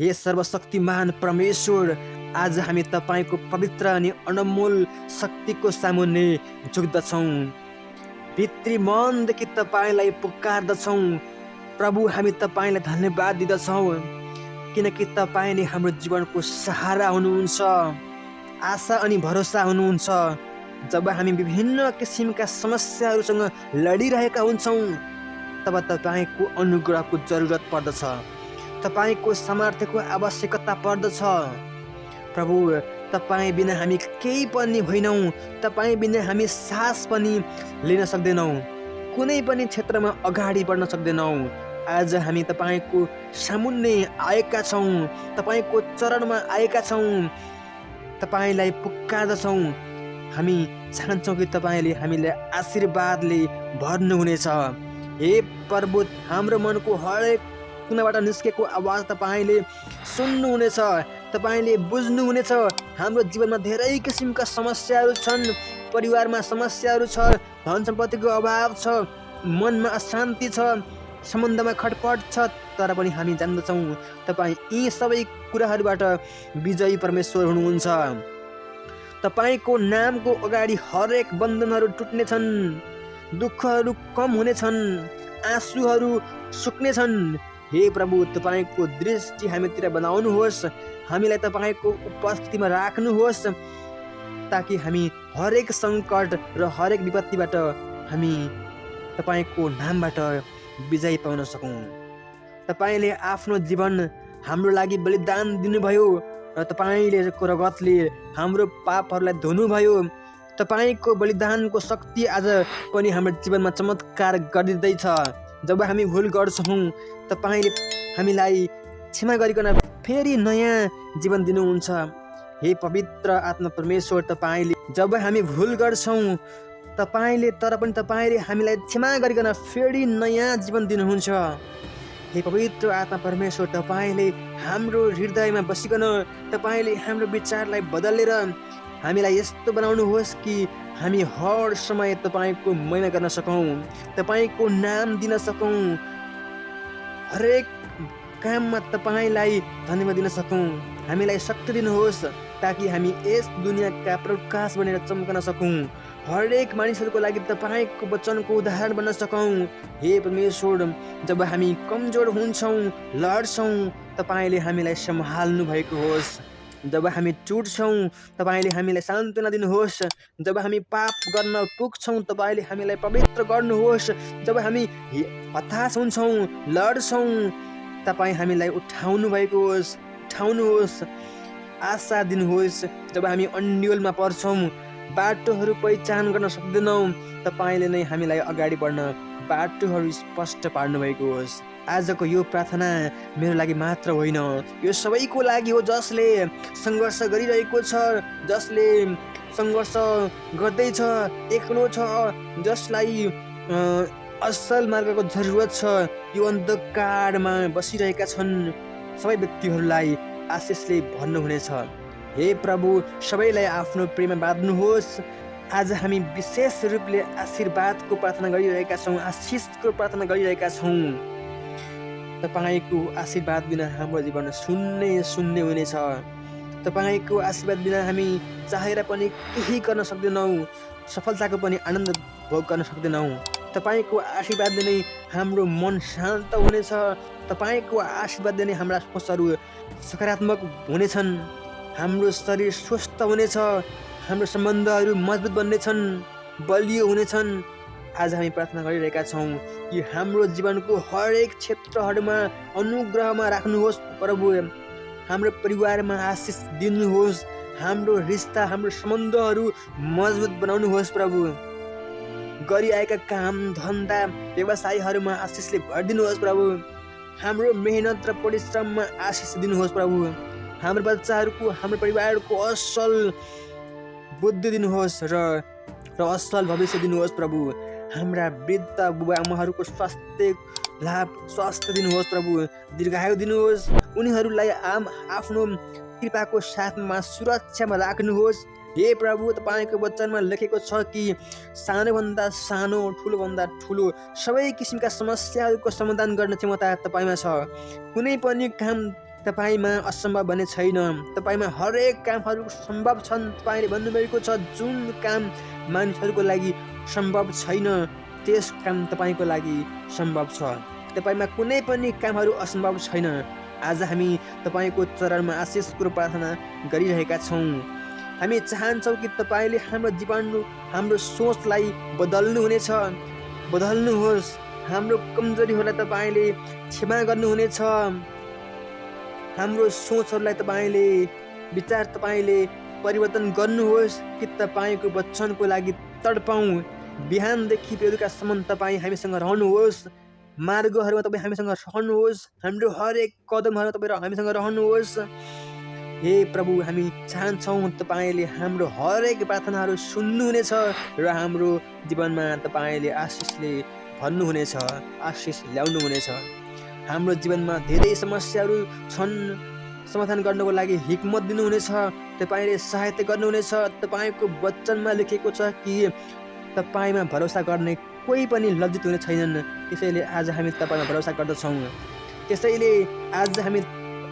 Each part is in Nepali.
हे सर्वशक्तिमान परमेश्वर, आज हामी तपाईँको पवित्र अनि अनमोल शक्तिको सामुन्ने झुक्दछौँ। भित्री मनदेखि तपाईँलाई पुकार्दछौँ। प्रभु, हामी तपाईँलाई धन्यवाद दिँदछौँ, किनकि तपाईँले हाम्रो जीवनको सहारा हुनुहुन्छ, आशा अनि भरोसा हुनुहुन्छ। जब हामी विभिन्न किसिमका समस्याहरूसँग लडिरहेका हुन्छौँ, तब तपाईँको अनुग्रहको जरुरत पर्दछ, तपाईँको सामर्थ्यको आवश्यकता पर्दछ। प्रभु, तपाईँ बिना हामी केही पनि होइनौँ। तपाईँ बिना हामी सास पनि लिन सक्दैनौँ, कुनै पनि क्षेत्रमा अगाडि बढ्न सक्दैनौँ। आज हामी तपाईँको सामुन्ने आएका छौँ, तपाईँको चरणमा आएका छौँ, तपाईँलाई पुकार्दछौँ। हामी चाहन्छौँ कि तपाईँले हामीलाई आशीर्वादले भर्नुहुनेछ। हे प्रभु, हाम्रो मनको हरेक कुनाबाट निस्केको आवाज तपाईँले सुन्नुहुनेछ, तपाईँले बुझ्नुहुनेछ। हाम्रो जीवनमा धेरै किसिमका समस्याहरू छन्, परिवारमा समस्याहरू छ, धन सम्पत्तिको अभाव छ, मनमा अशान्ति छ, सम्बन्धमा खटपट छ, तर पनि हामी जान्दछौँ तपाईँ यी सबै कुराहरूबाट विजयी परमेश्वर हुनुहुन्छ। तपाईँको नामको अगाडि हरेक बन्धनहरू टुट्नेछन्, दुःखहरू कम हुनेछन्, आँसुहरू सुक्नेछन्। हे प्रभु, तपाईँको दृष्टि हामीतिर बनाउनुहोस्, हामीलाई तपाईँको उपस्थितिमा राख्नुहोस्, ताकि हामी हरेक सङ्कट र हरेक विपत्तिबाट हामी तपाईँको नामबाट विजय पाउन सकौँ। तपाईँले आफ्नो जीवन हाम्रो लागि बलिदान दिनुभयो र तपाईँले रगतले हाम्रो पापहरूलाई धुनुभयो। तपाईँको बलिदानको शक्ति आज पनि हाम्रो जीवनमा चमत्कार गरिदिँदैछ। जब हामी भुल गर्छौँ, तपाईँले हामीलाई क्षमा गरिकन फेरि नयाँ जीवन दिनुहुन्छ। हे पवित्र आत्मा परमेश्वर, तपाईँले जब हामी भुल गर्छौँ तपाईँले हामीलाई क्षमा गरिकन फेरि नयाँ जीवन दिनुहुन्छ। हे पवित्र आत्मा परमेश्वर, तपाईँले हाम्रो हृदयमा बसिकन तपाईँले हाम्रो विचारलाई बदलेर हामीलाई यस्तो बनाउनुहोस् कि हामी हर समय तपाईँको महिमा गर्न सकौँ, तपाईँको नाम दिन सकौँ, हरेक काममा तपाईँलाई धन्यवाद दिन सकौँ। हामीलाई शक्ति दिनुहोस्, ताकि हामी यस दुनियाँका प्रकाश बनेर चम्कन सकौँ, हरेक मानिसहरूको लागि तपाईँको वचनको उदाहरण बन्न सकौँ। हे परमेश्वर, जब हामी कमजोर हुन्छौँ, लड्छौँ, तपाईँले हामीलाई सम्हाल्नु भएको होस्। जब हामी टुट्छौँ, तपाईँले हामीलाई सान्त्वना दिनुहोस्। जब हामी पाप गर्न पुग्छौँ, तपाईँले हामीलाई पवित्र गर्नुहोस्। जब हामी हताश हुन्छौँ, लड्छौँ, तपाईँ हामीलाई उठाउनु भएको होस्, आशा दिनुहोस्। जब हामी अन्योलमा पर्छौँ, बाटोहरू पहिचान गर्न सक्दैनौँ, तपाईँले नै हामीलाई अगाडि बढ्न बाटोहरू स्पष्ट पार्नु भएको होस्। आजको यो प्रार्थना मेरो लागि मात्र होइन, यो सबैको लागि हो जसले सङ्घर्ष गरिरहेको छ, जसले सङ्घर्ष गर्दैछ, एक्लो छ, जसलाई असल मार्गको जरुरत छ, यो अन्धकारमा बसिरहेका छन्, सबै व्यक्तिहरूलाई आशिषले भन्नुहुनेछ। हे प्रभु, सबैलाई आफ्नो प्रेममा बाँध्नुहोस्। आज हामी विशेष रूपले आशीर्वादको प्रार्थना गरिरहेका छौँ, आशिषको प्रार्थना गरिरहेका छौँ। तपाईँको आशीर्वाद बिना हाम्रो जीवन शून्य हुनेछ। तपाईँको आशीर्वाद बिना हामी चाहेर पनि केही गर्न सक्दैनौँ, सफलताको पनि आनन्द भोग गर्न सक्दैनौँ। तपाईँको आशीर्वादले नै हाम्रो मन शान्त हुनेछ। तपाईँको आशीर्वादले नै हाम्रा सोचहरू सकारात्मक हुनेछन्, हाम्रो शरीर स्वस्थ हुनेछ, हाम्रो सम्बन्धहरू मजबुत बन्नेछन्, बलियो हुनेछन्। आज हामी प्रार्थना गरिरहेका छौँ कि हाम्रो जीवनको हरेक क्षेत्रहरूमा अनुग्रहमा राख्नुहोस् प्रभु। हाम्रो परिवारमा आशिष दिनुहोस्, हाम्रो रिश्ता, हाम्रो सम्बन्धहरू मजबुत बनाउनुहोस् प्रभु। गरिआएका काम धन्दा व्यवसायहरूमा आशिषले भरिदिनुहोस् प्रभु। हाम्रो मेहनत र परिश्रममा आशिष दिनुहोस् प्रभु। हाम्रो बच्चाहरूको, हाम्रो परिवारको असल बुद्धि दिनुहोस् र असल भविष्य दिनुहोस् प्रभु। हाम्रा वृद्ध बुबा आमाहरूको स्वास्थ्य दिनुहोस् प्रभु, दीर्घायु दिनुहोस्। उनीहरूलाई आफ्नो कृपाको साथमा सुरक्षामा राख्नुहोस्। हे प्रभु, तपाईँको वचनमा लेखेको छ कि सानोभन्दा सानो, ठुलोभन्दा ठुलो सबै किसिमका समस्याहरूको समाधान गर्ने क्षमता तपाईँमा छ। कुनै पनि काम तपाईँमा असम्भव भन्ने छैन। तपाईँमा हरेक कामहरू सम्भव छन्। तपाईँले भन्नुभएको छ जुन काम मानिसहरूको लागि सम्भव छैन त्यस काम तपाईँको लागि सम्भव छ। तपाईँमा कुनै पनि कामहरू असम्भव छैन। आज हामी तपाईँको चरणमा आशिषको प्रार्थना गरिरहेका छौँ। हामी चाहन्छौँ कि तपाईँले हाम्रो जीवन हाम्रो सोचलाई बदल्नुहुनेछ। बदल्नुहोस्। हाम्रो कमजोरीहरूलाई तपाईँले क्षमा गर्नुहुनेछ। हाम्रो सोचहरूलाई तपाईँले विचार तपाईँले परिवर्तन गर्नुहोस् कि तपाईँको वचनको लागि तडपाउँ। बिहानदेखि बेलुकासम्म तपाईँ हामीसँग रहनुहोस्। मार्गहरूमा तपाईँ हामीसँग रहनुहोस्। हाम्रो हरेक कदमहरूमा तपाईँ हामीसँग रहनुहोस्। हे प्रभु, हामी चाहन्छौँ तपाईँले हाम्रो हरेक प्रार्थनाहरू सुन्नुहुनेछ र हाम्रो जीवनमा तपाईँले आशिषले भन्नुहुनेछ, आशिष ल्याउनुहुनेछ। हाम्रो जीवनमा धेरै समस्याहरू छन्। समाधान गर्नको लागि हिक्मत दिनुहुनेछ। तपाईँले सहायता गर्नुहुनेछ। तपाईँको वचनमा लेखेको छ कि तपाईँमा भरोसा गर्ने कोही पनि लज्जित हुने छैनन्। त्यसैले आज हामी तपाईँमा भरोसा गर्दछौँ। त्यसैले आज हामी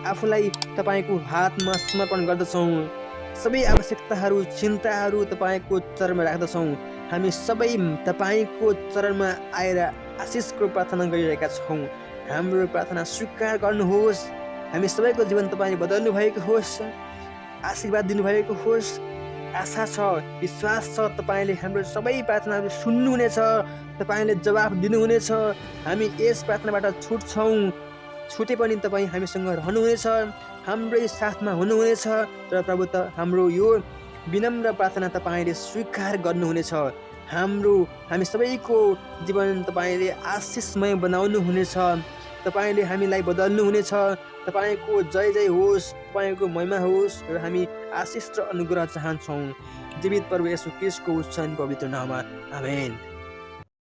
आफूलाई तपाईँको हातमा समर्पण गर्दछौँ। सबै आवश्यकताहरू चिन्ताहरू तपाईँको चरणमा राख्दछौँ। हामी सबै तपाईँको चरणमा आएर आशिषको प्रार्थना गरिरहेका छौँ। हाम्रो प्रार्थना स्वीकार गर्नुहोस्। हामी सबैको जीवन तपाईँले बदल्नु भएको होस्। आशीर्वाद दिनुभएको होस्। आशा छ, विश्वास छ तपाईँले हाम्रो सबै प्रार्थनाहरू सुन्नुहुनेछ। तपाईँले जवाफ दिनुहुनेछ। हामी यस प्रार्थनाबाट छुट्छौँ। छुटे पनि तपाईँ हामीसँग रहनुहुनेछ। हाम्रै साथमा हुनुहुनेछ। र प्रभु हाम्रो यो विनम्र प्रार्थना तपाईँले स्वीकार गर्नुहुनेछ। हामी सबैको जीवन तपाईँले आशिषमय बनाउनुहुनेछ। तपाईँले हामीलाई बदल्नुहुनेछ। तपाईँको जय जय होस्, तपाईँको महिमा होस् र हामी आशिष र अनुग्रह चाहन्छौँ। जीवित प्रभु येशू ख्रीष्टको उच्च अनि पवित्र नाममा आमेन।